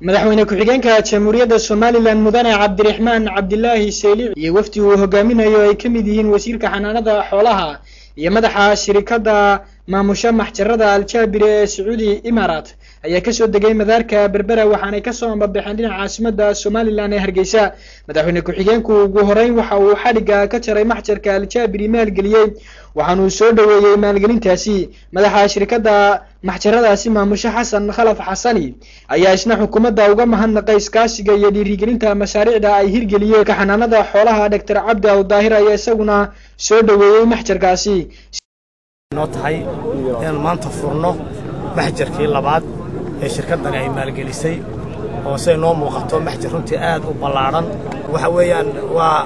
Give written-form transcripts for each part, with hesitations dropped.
Madaxweyne ku-xigeenka Jamhuuriyadda Somalilan, Mudane Cabdiraxmaan Cabdilaahi Seylic, iyo wafdi uu hogaaminayo ay ka mid yihiin wasiirka xanaanada xoolaha iyo madaxa shirikadda maamusha maxjarada Aljaabiri ee Sacuudi Imaaraat, ayaa kasoo degay madaarka Berbera, waxaanay kasoo ambabaxeen dhinaca caasimada Somalilan ee Hargeysa. Madaxweyne ku-xigeenku ugu horeyn waxa uu xadhigga ka jaray maxjarka Aljaabiri maalgeliyey, waxaanuu soo dhoweeyey maalgelintaasi. Madaxa shirikadda maxjaradaasi maamusho, Xasan Khalaf Xasani, ayaa isna xukuumadda uga mahadnaqay iskaashiga iyo dhiirigelinta mashaariicda ay hirgeliyeen. Ka xanaanada xoolaha, Doctor Cabdi Awdaahir, ayaa isaguna soo dhoweeyey maxjarkaasi. Noo tahay inaan maanta furno maxjarkii labaad ee shirkaddani ay maalgelisay, oo siday noo muuqato maxjar runtii aad u ballaadhan. Waxa weeyaan waa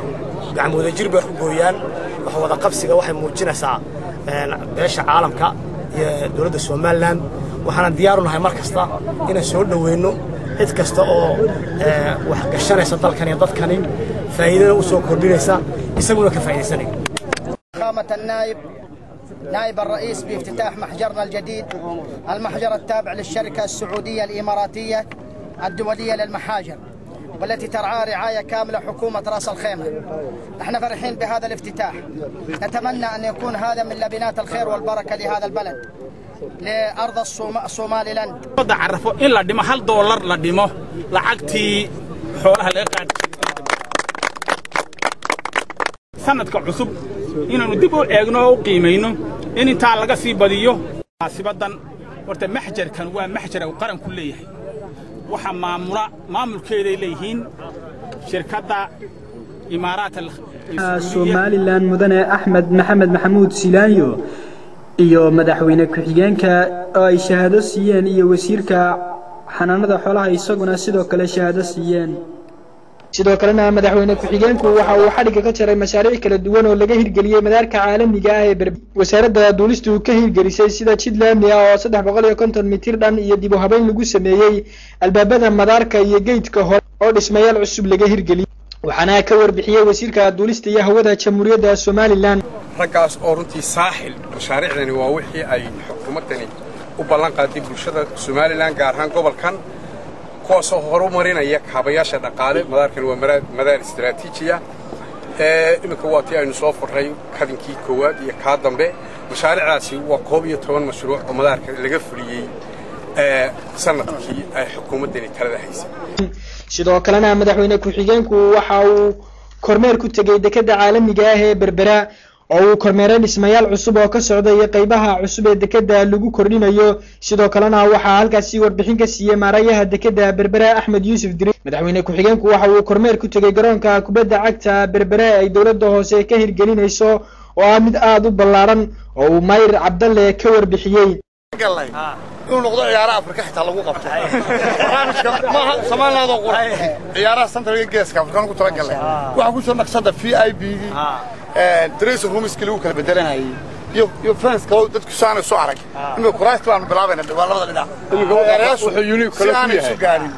gacmo wadajir bay wax u gooyaan. Wax wada qabsiga waxay muujinaysaa beesha caalamka iyo dowladda Somalilan. Waxaanan diyaaru nahay mar kasta inaan soo dhoweyno cid kasta oo wax gashanaysa dalkan iyo dadkani, faa'iidada u soo kordhinaysa, isaguna ka faa'iidaysanaya. فخامة النائب نائب الرئيس بافتتاح محجرنا الجديد، المحجر التابع للشركة السعودية الإماراتية الدولية للمحاجر، والتي ترعى رعاية كاملة حكومة رأس الخيمة. احنا فرحين بهذا الافتتاح، نتمنى أن يكون هذا من لبنات الخير والبركة لهذا البلد، لأرض الصومالي لاند. Carafo in la dhimo $1 la dhimo lacagtii xoolaha laga qaadi sanadka cusub, inaannu dib u eegno oo u qiimayno in intaa laga sii badiyo munaasibadan. Horta maxjarkan waa maxjar uu qaranku leeyahay, waxa maamula maamulkeeday leeyihiin shirkadda Imaaraat Somalilan, Mudane Axmed Maxamed Maxamuud Silaanyo, iyo madaxweyne ku-xigeenka oo ay shahaado siiyeen, iyo wasiirka xanaanada xoolaha isaguna sidoo kale shahaado siiyeen. Sidoo kalena madaxweyne ku-xigeenku waxa uu xadhigga ka jaray mashaariic kala duwan oo laga hirgeliyey madaarka caalamiga ah ee wasaaradda duulistu ka hirgelisay, sida jid laami ah oo 350 mitir dhan iyo dib u habeyn lagu sameeyey albaabada madaarka iyo geydka hore oo dhismayaal cusub laga hirgeliyey. Waxaana ka warbixiyey wasiirka duulista iyo hawada Jamhuuriyadda Somalilan. Raggaas oo runtii Saaxil, mashaariicdani waa wixii ay xukuumaddani u ballan qaaday bulshada Somalilan, gaar ahaan gobolkan, kuwaasoo horumarinaya kaabayaasha dhaqaale. Madaarkan waa madaar istaraatiiji ah. Iminka waa tii aynu soo furray kadinkii koowaad iyo kaa dambe. Mashaariicdaasi waa 11 mashruuc oo madaarka laga fuliyey sanadkii ay xukuumaddani talada haysay. Sidoo kalena madaxweyne ku-xigeenku waxa uu kormeer ku tegey dekeda caalamiga ah ee Berbera, oo uu kormeeray dhismayaal cusub oo ka socda iyo qeybaha cusub ee dekeda lagu kordhinayo. Sidoo kalena waxaa halkaasi warbixin ka siiyey maarayaha dekeda Berbera, Axmed Yuusuf Diri. Madaxweyne ku-xigeenku waxa uu kormeer ku tegey garoonka kubadda cagta Berbera ay dowladda hoose ka hirgelinayso, oo ah mid aada u ballaaran, oo uu Mayr Cabdalle ka warbixiyey. Inuu noqdo ciyaaraha Afrika xitaa lagu qabto barnaamijka maaha Somaliland oo qura, ciyaaraha central geeska Afrika ku talagalnay. Waxaa ku soo naqshada VIP gii, dressing roomskii lagu kala bedelanayay iyo fans kale dadku saanay soo arag. Imika kuraasta baanu bilaabayna waa labada dhinac si aanay isu gaarin.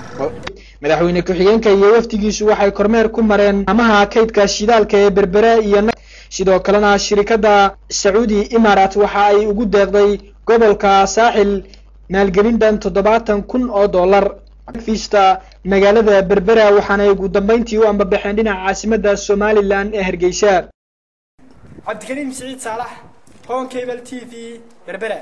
Madaxweyne ku-xigeenka iyo wafdigiisu waxay kormeer ku mareen amaha kaydka shidaalka ee Berbere, iyo sidoo kalena shirikadda Sacuudi Imaaraat waxa ay ugu deeqday gobolka Saaxil maalgelin dhan $70,000 fiista magaalada Berbera. Waxaanay ugu dambeyntii u ambabaxeen dhinaca caasimadda Somalilan ee Hargeysa. Cabdikariim Siciid Saalax, Horn Cable TV, Berbera.